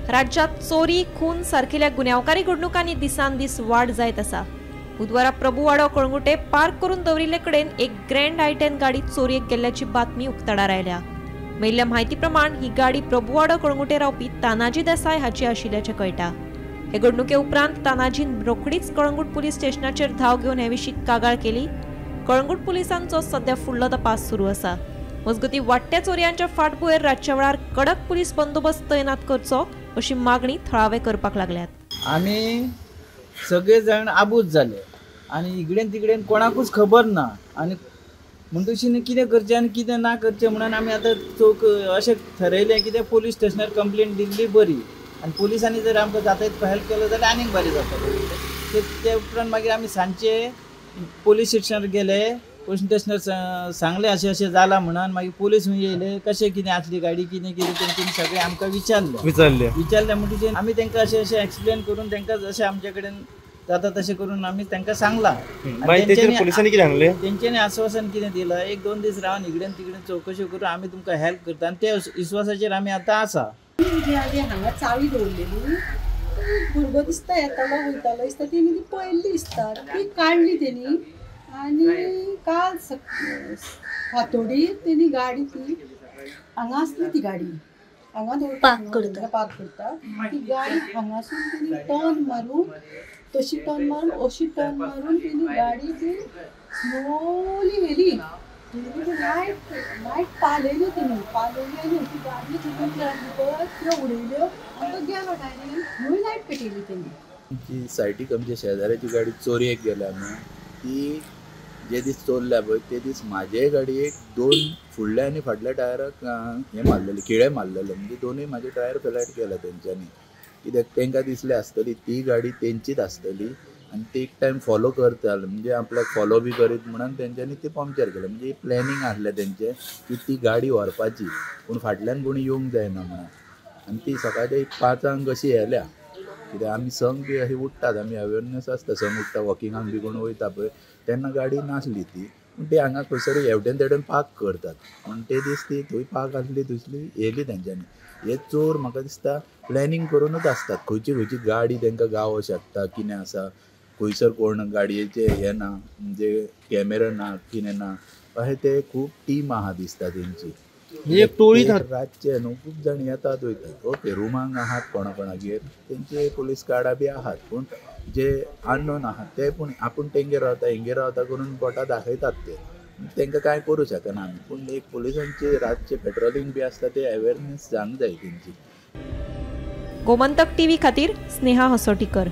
राज्यात चोरी, खून सारकिल्या गुन्यांवकारी घडणुकांनी दिसान दीस वाड जायत आसा। बुधवारा प्रभुवाडो कळंगुटे पार्क करून दवरिल्ले कडेन एक ग्रँड i10 गाडी चोरयेक गेल्ल्याची बातमी उक्ताडार आयल्या। मेळिल्ल्या म्हायती प्रमाण ही गाडी प्रभुवाडो कळंगुटे रावपी तानाजी देसाय हाची आशिल्ल्याचें कळटा। हे घडणुके उपरांत तानाजीन रोखडीच कळंगूट पुलीस स्टेशनाचेर धांव घेवन हे विशीं कागाळ केली। कळंगूट पुलिसांचो सध्या फुडलो तपास सुरू आसा। मजगती वाडट्या चोरयांच्या फाटभुंयेर रातच्या वेळार कडक पुलीस बंदोबस्त तैनात करचो अशी मागणी थळावे करपाक लागल्यात। आमी सगळे जाण आबूज जाले आनी इकडेन तिकडेन कोणाकूच खबर ना आनी म्हणटकीर कितें करचें आनी कितें ना करचें म्हणून आमी आतां चौक अशें थरयलें कितें पोलीस स्टेशनार कंप्लेन दिल्ली बरी आनी पुलिसांनी जर आमकां जाता तितको हेल्प केलो जाल्यार आनीक बरें जातलें। ते उपरांत मागीर आमी सांजचे पोलीस स्टेशनार गेले, पोलीस स्टेशनार सांगलें अशें अशें जालां म्हणून। मागीर पोलीस येयले, कशें कितें आसली गाडी कितें कितें तेंच्यांनी सगळें आमकां विचारलें विचारलें म्हणटकीर आमी तांकां अशें अशें एक्सप्लेन करून तांकां जशें आमचे कडेन जाता तशें करून आमी तांकां सांगलां। तेंच्यांनी आश्वासन कितें दिलां, एक दोन दीस रावन इकडेन तिकडेन चवकशी करून आमी तुमकां हेल्प करता आनी त्या विश्वासाचेर आमी आतां आसा। हांगा चावी दवरलेली, भुरगो दिसता येतालो वयतालो दिसता, तेणी ती पळयल्ली दिसता, ती काडली तेणी आनी काल फांतोडीर तेणी गाडी ती हांगा आसली, ती गाडी हांगा दवरता पार्क करता, ती गाडी हांगासून तेणी टर्न मारून तशी टर्न मारून अशी टर्न मारून तेणी गाडी ती स्लोली व्हेली। ती लायट लायट पालयली, तेणी पालयली आनी ती गाडी तितून भितर उडयल्यो आनी तो गेलो डायरेक्ट थंय लायट पेटयली तेणी। आमची सायटीक आमच्या शेजाऱ्याची गाडी चोरयेक गेल्या न्हू, ती जे दीस चोरल्या पळय ते दीस म्हाजे गाडयेक दोन फुडल्या आनी फाटल्या टायराक हें मारलेलें, खिळे मारलेले, म्हणजे दोनूय म्हाजे टायर फ्लॅट केले तेंच्यांनी। कित्याक तांकां दिसलें आसतली ती गाडी तेंचीच आसतली आनी ते एक टायम फॉलो करताले, म्हणजे आपल्याक फॉलो बी करीत म्हणून तेंच्यांनी ते पंक्चर केलें। म्हणजे प्लॅनिंग आसलें तेंचें की ती गाडी व्हरपाची, पूण फाटल्यान कोणी येवंक जायना म्हणून। आनी ती सकाळच्या एक 5 अशी येल्या, कित्याक आमी संग बी अशी उठ्ठात, आमी अवेरनेस आसता, संग उठ्ठा वॉकिंगाक बी कोण वयता पळय तेन्ना गाडी नासली ती, पूण ती हांगा खंयसर हेवटेन तेवटेन पार्क करतात म्हण ते दीस ती थंय पार्क आसली दुसरी येयली तेंच्यांनी। हे चोर म्हाका दिसता प्लॅनिंग करूनच आसतात, खंयची खंयची गाडी तांकां गावोंक शकता, कितें आसा, खंयसर कोण गाडयेचे हें ना, म्हणजे कॅमेरा ना कितें ना, अशें ते खूब टीम आहा दिसता तेंची। एक टोळी रातचे न्हू खूब जाण येतात वयतात, ओके रुमांक आहात कोणा कोणागेर तेंचे पोलीस कार्डां बी आहात, पूण जे अननोन आहात ते पूण आपूण तेंगेर रावता हेंगेर रावता करून बोटां दाखयतात ते, तांकां कांय करूं शकना आमी। पूण एक पोलिसांचे रातचे पेट्रोलिंग बी आसता ते अवेरनेस जावंक जाय तेंची। गोमंतक टीव्ही खातीर स्नेहा हसोटीकर।